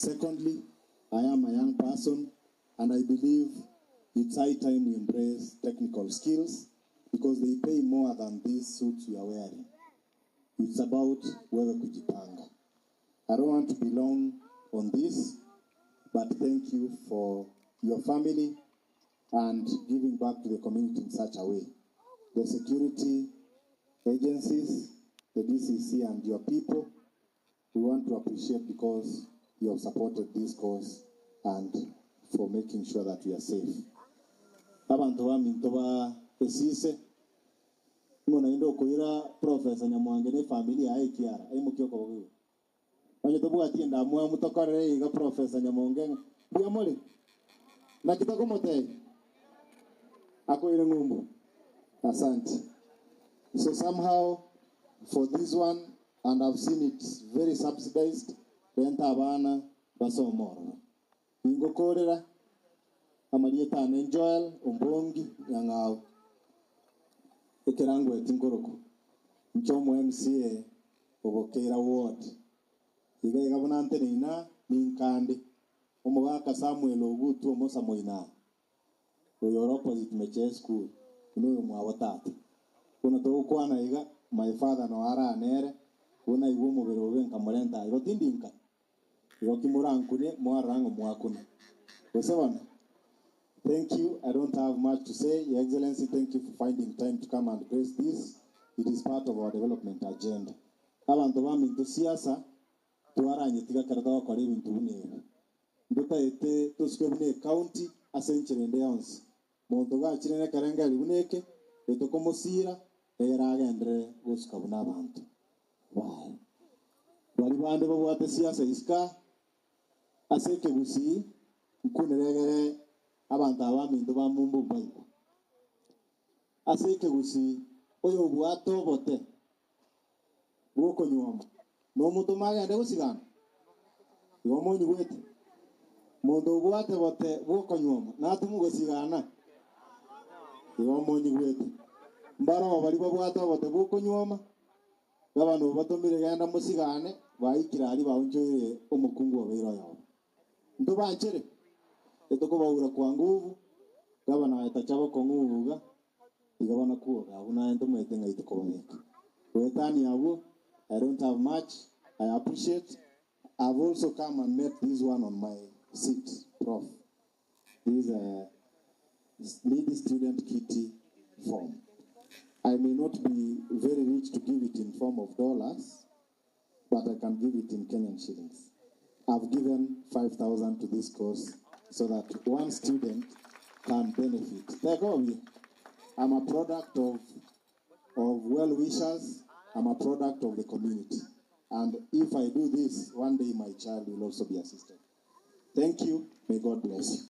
Secondly, I am a young person and I believe it's high time we embrace technical skills because they pay more than these suits we are wearing. It's about wewe kujipanga. I don't want to be long on this, but thank you for your family and giving back to the community in such a way. The security agencies, the DCC and your people, we want to appreciate because you have supported this cause and for making sure that we are safe. Abanto baminto ba esise, ng'o naende okoira Professor Nyamwange na efamiri yaye ekiara, aimokie okoboko igoro. Onye tobwati endamwamu tokorere iga Professor Nyamonge ng'a mbuya more? Naki tokomotebia? Akoire ng'umbu. Asante. So somehow for this one and I've seen it very subsidized, renta abana basome ororo. Ningokorera amarieta ane Joel Ombongi Nyang'au, ekerangweti nkorokwa inche omo MCA obokeira ward. Iga iga buna nteneina ninkande omogaka Samuel Ogutu omosa moina oyo ore opposite Mechee School buna oyo mwabo tata. Buna togokwana iga my father no aranere buna aigwe omobere obe nkamorenta igo tindi nka. Igo ki morankune mwarora ng'a mwakuna. Gose bono? Thank you, I don't have much to say. Your Excellency, thank you for finding time to come and grace this. It is part of our development agenda. Abanto baminto siasa twaranyetiga ekero togokora ebinto buna ebi. Ntotaete tosuke buna ecounty ase enchera ende yonsi. Monto gachire nekerengeri buna eke, etokomosira egere agenderere gosuka buna abanto baye. Baria bande babwate siasa isika ase ekegusii nkunere egere abanto aba baminto ba Mumbu mbaigwe. Ase ekegusii oyo obwate obote bw'okonywoma nomotoma agende gosigana igo monyigwete. Monto obwate bote bw'okonywoma natomwe gosigana igo monyigwete. Mbaroo baria babwate obote bw'okonywoma gabana obatomire genda mosigane baikire aria baonchoire omokungu obeire oyobo. Ntobanchere etokobaura kwa nguvu gabana etacha bokong'u iga iga banakuoga abwo naye ntomanyete ng'ai tokobabeka. Goetania abwo I don't have much I appreciate I've also come and met this one on my seat, Prof. This lady student kitty form. I may not be very rich to give it in form of dollars, but I can give it in Kenyan shillings. I've given 5,000 to this course so that one student can benefit. Tegobi, I'm a product of well-wishers. I'm a product of the community. And if I do this, one day my child will also be assisted. Thank you. May God bless you.